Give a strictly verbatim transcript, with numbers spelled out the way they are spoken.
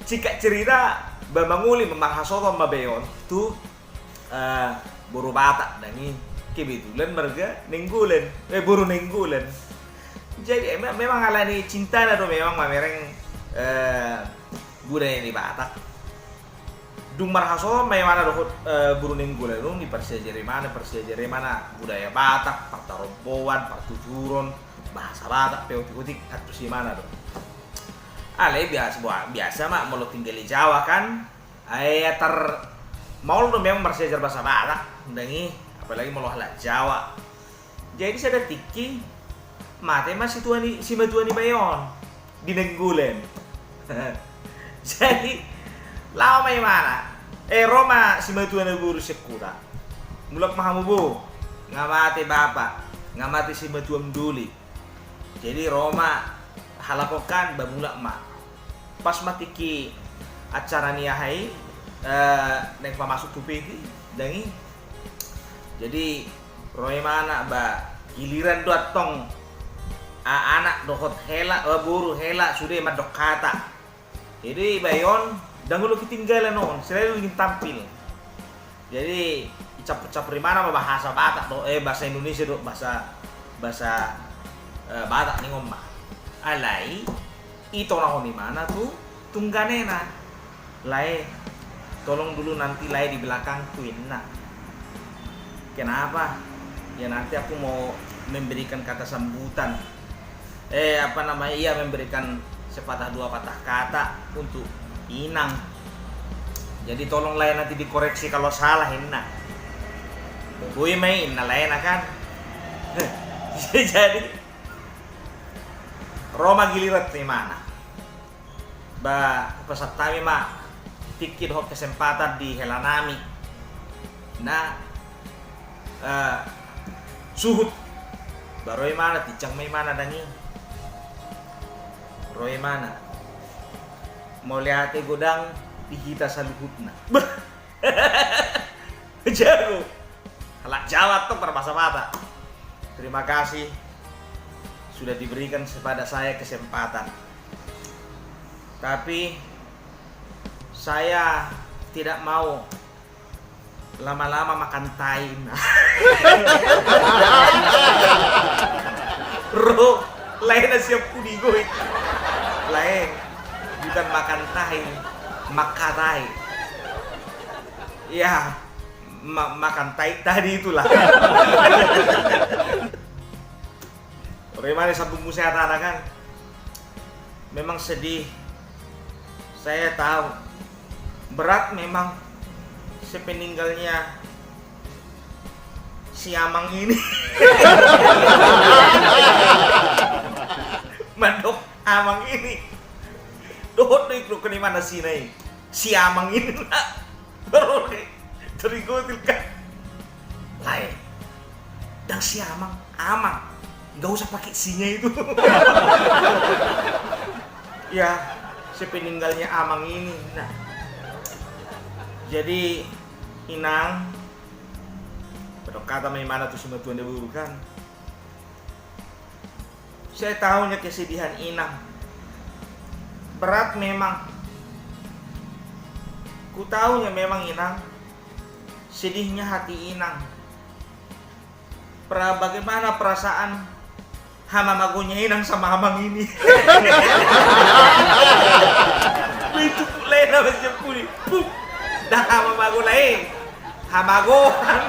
Singkat cerita, ba mangoli ma, marhasohotan ma bayo on tu, eh, boru Batak, dang i. Kebetulan marga Nainggolan. Eh, boru Nainggolan. Jadi, eh, me-, memang alani cintana do memang mamereng, eh, budaya ni Batak. Dung marhasohotan ma imana dohot, eh, boru Nainggolan on, diparsiajari imana, parsiajari imana budaya Batak, partaromboan, partuturon, bahasa Batak pe otik-otik, antusi imana do. Alai biasa, biasa ma molo tinggal di Jawa kan, ai tar maol do memang marsiajar bahasa Batak, dang i, apalagi molo halak Jawa. Jadi sada tingki mate ma situa ni, simatua ni bayo on di Nainggolan. Jadi laho ma imana, eh, ro ma simatua na boru sian huta. Mulak ma hamu bo, nga mate bapa, nga mate simatuam doli. Jadi ro ma halak on kan, ba mulak ma. Pas ma tingki acara ni aha i, eh, naeng pamasuk tu peti, dang i. Jadi ro imana, ba giliran do antong, a-, anak dohot hela, eh, boru hela sude mandok hata. Jadi bayo on dang olo ketinggalan on, selalu ingin tampil. Jadi icampur-campur imana ma bahasa Batak do, eh, bahasa Indonesia do, bahasa, bahasa, eh, Batak ningon ma. Alai itonahon imana tu tungganena. Lae, tolong dulu nanti lae di belakangku, inna. Kenapa? Ya nanti aku mau memberikan kata sambutan. Eh, apa namanya, iya, memberikan sepatah dua patah kata untuk inang. Jadi tolong lae nanti dikoreksi kalau salah, inna. Boi ma i, inna laena kan. Jadi ro ma giliran tu imana. Ba hupasahat hami ma tingki dohot kesempatan di helanami na, eh, suhut. Ba ro imana, tinjang ma imana, dang i. Ro imana. Mauliate godang di hita saluhutna. Bah. Jago. Halak Jawa tu parbahasa Batak. Terima kasih sudah diberikan kepada saya kesempatan. Tapi saya tidak mau lama-lama makan tai. Ro, lae na sian pudi do i. Lae, bukan makan tai, makatai. Ya, ma-, makan tai tadi itulah. Ro imana sambung muse hatana kan. Memang sedih. Saya tahu. Berat memang sepeninggalnya si Amang ini. Mandok Amang ini. Dohot do i, ro, kan imana si na i. Si Amang ini na. Ro, ro, terigotil kan. Lae. Dang si Amang, Amang. Nggak usah pakai sinya itu. Ya, sepeninggalnya Amang ini. Nah. Jadi, Inang, mandok hata ma imana tu simatua ni boru kan. Saya tahunya kesedihan Inang. Berat memang. Ku tahunya memang, Inang. Sedihnya hati Inang. Pra-, bagaimana perasaan hamamagonya Inang sama Amang ini? Itu pulai nama siap puli. Puh. Dah hamamago lae. Hamagoan.